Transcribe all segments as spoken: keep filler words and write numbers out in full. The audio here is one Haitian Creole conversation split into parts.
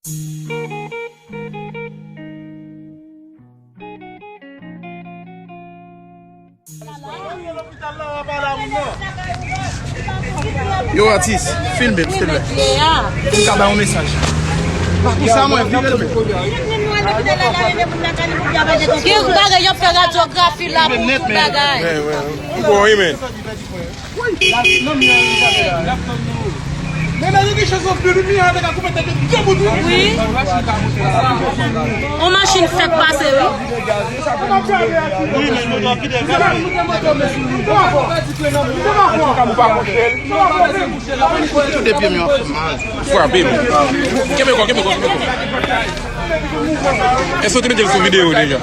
Yo, atis, filme m, silvouplè. M ka bay yon mesaj. Pa konsa, mwen, vire l, men. Gen bagay y ap fè radyografi la pou tout bagay. Wi, wi. M kwè w, wi, men. Wi. Men, men, gen chans anpil, wi, men, avèk akoupè tèt de bout, wi. Wi. On machin fèk pase, wi. Wi, men nou dwe kite. Tou de pye m yo ap fè mal. Frape m. Kenbe kò, kenbe kò, kenbe kò. Èske w te mete l sou videyo deja?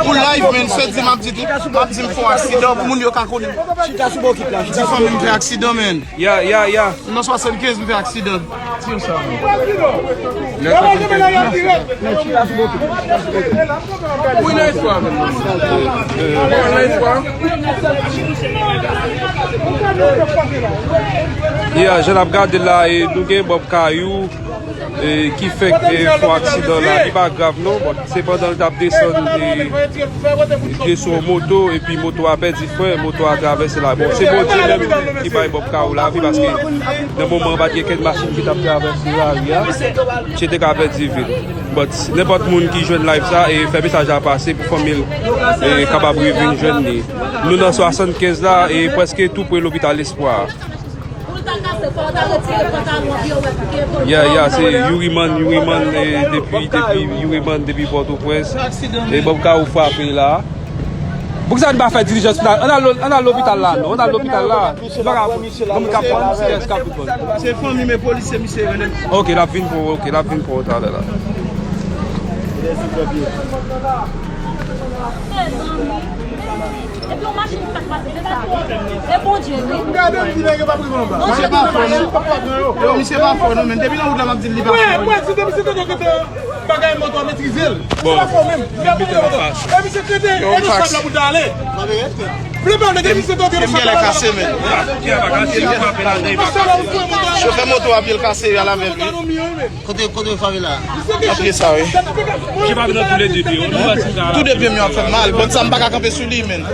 Ou live, men, sèt di m ap di tou. M ap di m fè yon aksidan pou moun yo ka konnen. Chita sou bokit la. Di fanmi m fè aksidan, men. Ya, ya, ya. M nan swasannkenz, m fè aksidan. Ti yo sa. Nan swasannkenz. Wi, nan espwa, men. Wi, nan espwa. Ya, jan n ap gade la, e, nou gen Bob Kayou, e, ki fèk, e, fè yon aksidan la. Li pa grav, non. Bon, se pandan l t ap desann, e, li te sou yon moto, epi moto a pèdi fren, moto a travèse la. Bon, se Bondye menm ki bay Bob Kayou lavi, paske nan moman an, pa t gen kenn machin ki t ap travèse lari a. Misye te ka pèdi vi l. But, nenpòt moun ki jwenn live sa, e fè mesaj la pase pou fanmi l, e kapab revin jwenn li. Nou nan swasannkenz la, e prèske tou pre lopital Espwa a. Pou l ta kase, fò w ta retire pantalon an, pi yo wè kote. Ya, ya, se Youriman, Youriman, e, depi, depi Youriman, depi Pòtoprens. E Bob Kayou frape la. Poukisa n pa fè dilijans final? Ann al, ann al lopital la, non, ann al lopital la. Li pa ka, bon, moun k ap pran misye, èske ap vin pran? Se fanmi, men polis, se misye, men. Ok, l ap vin pran w, ok, l ap vin pran w talè la. Epi yon machin fèk pase, se sa. E Bondye, wi. Gade m di nèg yo pa pran anba. Misye pa fò, non. Yo, misye pa fò, non, men depi nan wout la, m ap di l li pa fò. Mwen, mwen, si te misye te gen bagay moto a metrize l. Misye pa fò menm. Misye pa fò. E misye krete, e de sab la pou l ta ale. Vle pa vle, depi misye te gen de sab la. Kase, men. Chofè moto a pye l kase, y al avè l, wi. Kote, kote yo frape la? Ap pye sa, wi. Tou de pye m yo ap fè m mal. Bon, sa m pa ka kanpe sou li, men.